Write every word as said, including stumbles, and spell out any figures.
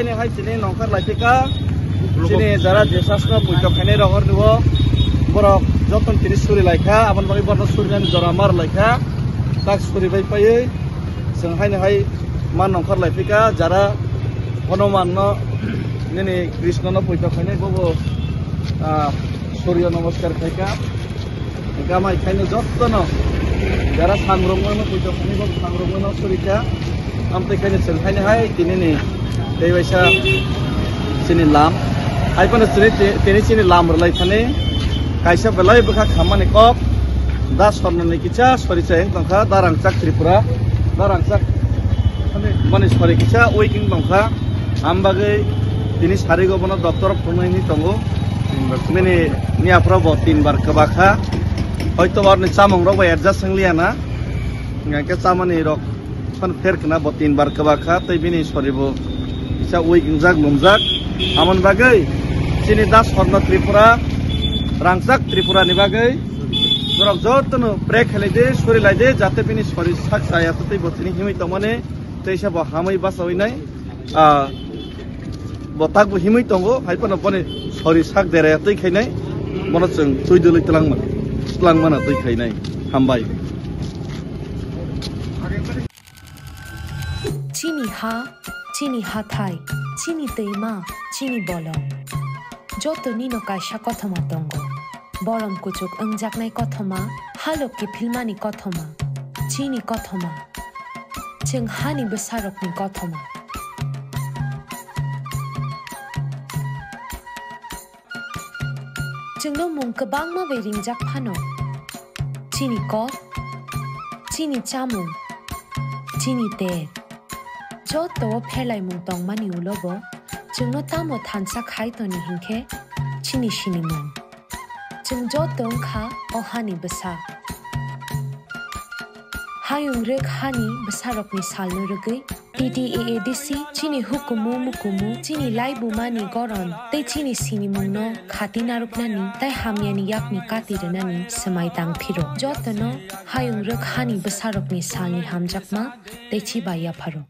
Chini hai chini nongkhor lai phika, chini jara jesasno puito khainai rok orni o, borok jotono tini suri lai kha, aboni bagwi borokno surinani jora mar lai kha, tak suri bai paiwi chwng haino hai ma nongkhor lai phika, jara Hanumanno nini Krishnono puito khainai bobo, ah, suryo namaskar khaika. Gamai khaino jottono jara sangrokmano puito khainai bobo sangrokmano surika. Amtwi khaino chwng khaino hai tinini tei waisa chini lam. Hai phano chini ti-, tini chini lam rwlai thani kaisa belai bwkha khammani kok. Da Sornoni kisa sori chayeng tongkha, da Rangchak Tripura, da Rangchak mani sori kisa weekend tongkha. Am bagwi tini sarigo bono doctor phunui hinwi tongo. Bini niyaphra bo tin bar kwbakha. Hoito orni chamung rok bai adjust wng liya na. Hingke chamani rok phan pher khna bo tin bar kwbakha tei bini sori bo kisa weak wngjak lumjak. Amon bagwi chini da Sorno Tripura, Rangchak Tripura ni bagwi norok jotono pray khlai de, suri lai de, jate bini sori sak chaya tei bo tini himwi tongmani tei se bo hamwi bachawi nai. Ah, bo takbo himwi tongo, hai phano boni sori sak deraya twi khainai, bono chwng twi dwlwi twlangma, twlangmana twi khainai. Hambai. Chini ha, chini hathai, chini twima, chini bolong. Joto nino kaisa kothoma tongo. Borom kuchuk wngjaknai kothoma, halok kiphilmani kothoma, chini kothoma, chwng hani bwsarokni kothoma. Chwngno mung kwbangma bai ringjak phano, chini kok, chini chamung, chini ter, joto o pherlaimung tongmani ulo bo chwngno tamo thansa khai toni hinkhe chini sinimung. Chwng joto wngkha o hani bwsa. Hayung rwk hani bwsarokni salno rwgwi T T A A D C chini hukumu mukumu, chini laibumani goron tei chini sinimungno khati narwknani tei hamyani yakni kati rwnani swmai tang phiro. Jotono hayung rwk hani bwsarokni salni hamjakma tei chiba yapharo.